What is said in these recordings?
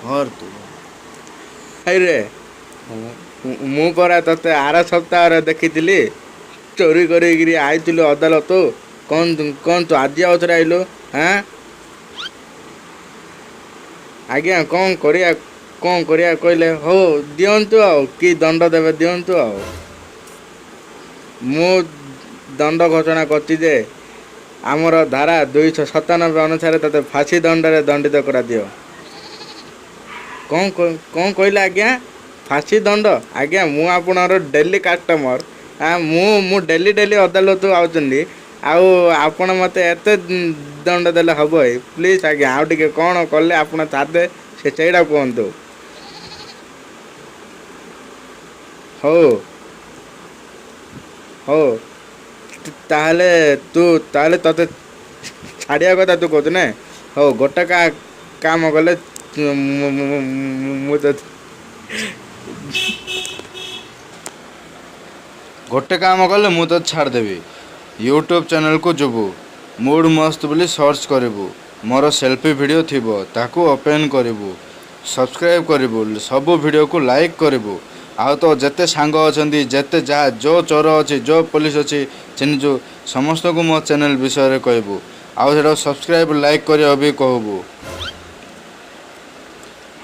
ଧର ତୁ। ହେଇରେ, ମୁଁ ପରା ତତେ ଆର ସପ୍ତାହରେ ଦେଖିଥିଲି, ଚୋରି କରିକିରି ଆଇଥିଲୁ ଅଦାଲତ। କ'ଣ କ'ଣ ତୁ ଆଜି ଆଉ ଥରେ ଆଇଲୁ? ହାଁ ଆଜ୍ଞା, କ'ଣ କରିବା, କ'ଣ କରିବା କହିଲେ? ହଉ ଦିଅନ୍ତୁ, ଆଉ କି ଦଣ୍ଡ ଦେବେ ଦିଅନ୍ତୁ। ଆଉ ମୁଁ ଦଣ୍ଡ ଘୋଷଣା କରିଛି ଯେ ଆମର ଧାରା 297 ଅନୁସାରେ ତତେ ଫାଶୀ ଦଣ୍ଡରେ ଦଣ୍ଡିତ କରାଦିଅ। କ'ଣ କ'ଣ କହିଲେ ଆଜ୍ଞା? ଫାଶୀ ଦଣ୍ଡ? ଆଜ୍ଞା, ମୁଁ ଆପଣଙ୍କର ଡେଲି କଷ୍ଟମର୍। ମୁଁ ଡେଲି ଡେଲି ଅଦାଲତକୁ ଆଉଛନ୍ତି, ଆଉ ଆପଣ ମୋତେ ଏତେ ଦଣ୍ଡ ଦେଲେ ହେବ? ଏ ପ୍ଲିଜ୍ ଆଜ୍ଞା, ଆଉ ଟିକେ କ'ଣ କଲେ ଆପଣ ଛାଡ଼ିଦେବେ ସେ ସେଇଟା କୁହନ୍ତୁ। ହଉ ହଉ, ତାହେଲେ ତୁ ତାହେଲେ ତତେ ଛାଡ଼ିବା କଥା ତୁ କହୁଛୁ ନା? ହଉ, ଗୋଟେ କାମ କଲେ ମୁଁ ତ ଗୋଟେ କାମ କଲେ ମୁଁ ତତେ ଛାଡ଼ିଦେବି। ୟୁଟ୍ୟୁବ୍ ଚ୍ୟାନେଲ୍କୁ ଯିବୁ, ମୁଡ଼୍ ମସ୍ତ ବୋଲି ସର୍ଚ୍ଚ କରିବୁ, ମୋର ସେଲ୍ଫି ଭିଡ଼ିଓ ଥିବ, ତାକୁ ଓପେନ୍ କରିବୁ, ସବସ୍କ୍ରାଇବ୍ କରିବୁ, ସବୁ ଭିଡ଼ିଓକୁ ଲାଇକ୍ କରିବୁ, ଆଉ ତୋ ଯେତେ ସାଙ୍ଗ ଅଛନ୍ତି, ଯେତେ ଯାହା ଯେଉଁ ଚୋର ଅଛି, ଯେଉଁ ପୋଲିସ ଅଛି ଚିହ୍ନିଛୁ, ସମସ୍ତଙ୍କୁ ମୋ ଚ୍ୟାନେଲ୍ ବିଷୟରେ କହିବୁ, ଆଉ ସେଇଟାକୁ ସବସ୍କ୍ରାଇବ୍ ଲାଇକ୍ କରିବାକୁ ବି କହିବୁ।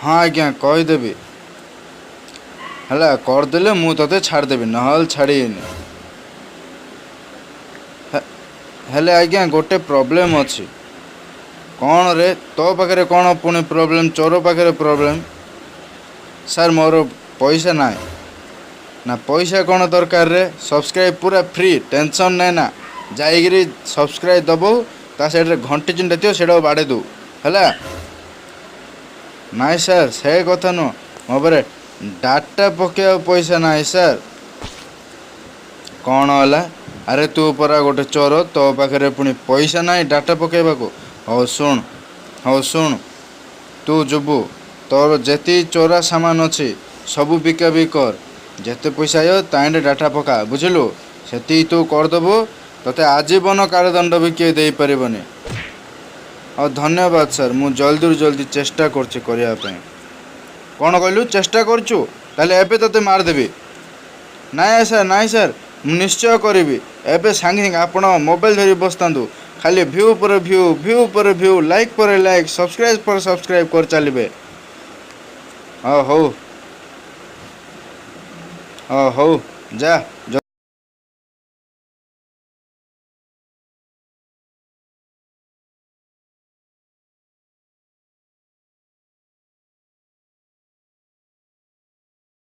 ହଁ ଆଜ୍ଞା, କହିଦେବି। ହେଲା, କରିଦେଲେ ମୁଁ ତୋତେ ଛାଡ଼ିଦେବି, ନହେଲେ ଛାଡ଼ିବିନି। ହେଲେ ଆଜ୍ଞା, ଗୋଟେ ପ୍ରୋବ୍ଲେମ୍ ଅଛି। କ'ଣ ରେ, ତୋ ପାଖରେ କ'ଣ ପୁଣି ପ୍ରୋବ୍ଲେମ୍? ଚୋର ପାଖରେ ପ୍ରୋବ୍ଲେମ୍? ସାର୍, ମୋର ପଇସା ନାହିଁ। ନା, ପଇସା କ'ଣ ଦରକାର ରେ? ସବସ୍କ୍ରାଇବ୍ ପୁରା ଫ୍ରି, ଟେନସନ୍ ନାଇଁ ନା। ଯାଇକିରି ସବସ୍କ୍ରାଇବ୍ ଦେବୁ, ତା ସାଇଡ଼୍ରେ ଘଣ୍ଟି ଚିହ୍ନଟା ଥିବ, ସେଇଟାକୁ ବାଡ଼େଇ ଦେବୁ। ହେଲା? ନାଇଁ ସାର୍, ସେ କଥା ନୁହଁ, ମୋ ପାଖରେ ଡାଟା ପକାଇବାକୁ ପଇସା ନାହିଁ ସାର୍। କ'ଣ ହେଲା? ଆରେ ତୁ ପରା ଗୋଟେ ଚୋର, ତୋ ପାଖରେ ପୁଣି ପଇସା ନାହିଁ ଡାଟା ପକାଇବାକୁ? ହଉ ଶୁଣ, ହଉ ଶୁଣ, ତୁ ଯିବୁ, ତୋର ଯେତିକି ଚୋରା ସାମାନ ଅଛି ସବୁ ବିକାବିକି କର, ଯେତେ ପଇସା ଆଇବ ତାହିଁରେ ଡାଟା ପକା, ବୁଝିଲୁ? ସେତିକି ତୁ କରିଦେବୁ, ତୋତେ ଆଜୀବନ କାରାଦଣ୍ଡ ବି କିଏ ଦେଇପାରିବନି। ହଉ, ଧନ୍ୟବାଦ ସାର୍, ମୁଁ ଜଲ୍ଦିରୁ ଜଲ୍ଦି ଚେଷ୍ଟା କରୁଛି କରିବା ପାଇଁ। କ'ଣ କହିଲୁ? ଚେଷ୍ଟା କରୁଛୁ? ତାହେଲେ ଏବେ ତୋତେ ମାରିଦେବି। ନାଇଁ ସାର୍, ନାଇଁ ସାର୍, ମୁଁ ନିଶ୍ଚୟ କରିବି। ଏବେ ସାଙ୍ଗେ ସାଙ୍ଗେ ଆପଣ ମୋବାଇଲ ଧରି ବସିଥାନ୍ତୁ, ଖାଲି ଭ୍ୟୁ ପରେ ଭ୍ୟୁ, ଭ୍ୟୁ ପରେ ଭ୍ୟୁ, ଲାଇକ୍ ପରେ ଲାଇକ୍, ସବସ୍କ୍ରାଇବ୍ ପରେ ସବସ୍କ୍ରାଇବ୍ କରି ଚାଲିବେ। ହଁ, ହଉ, ହଁ, ହଉ, ଯା।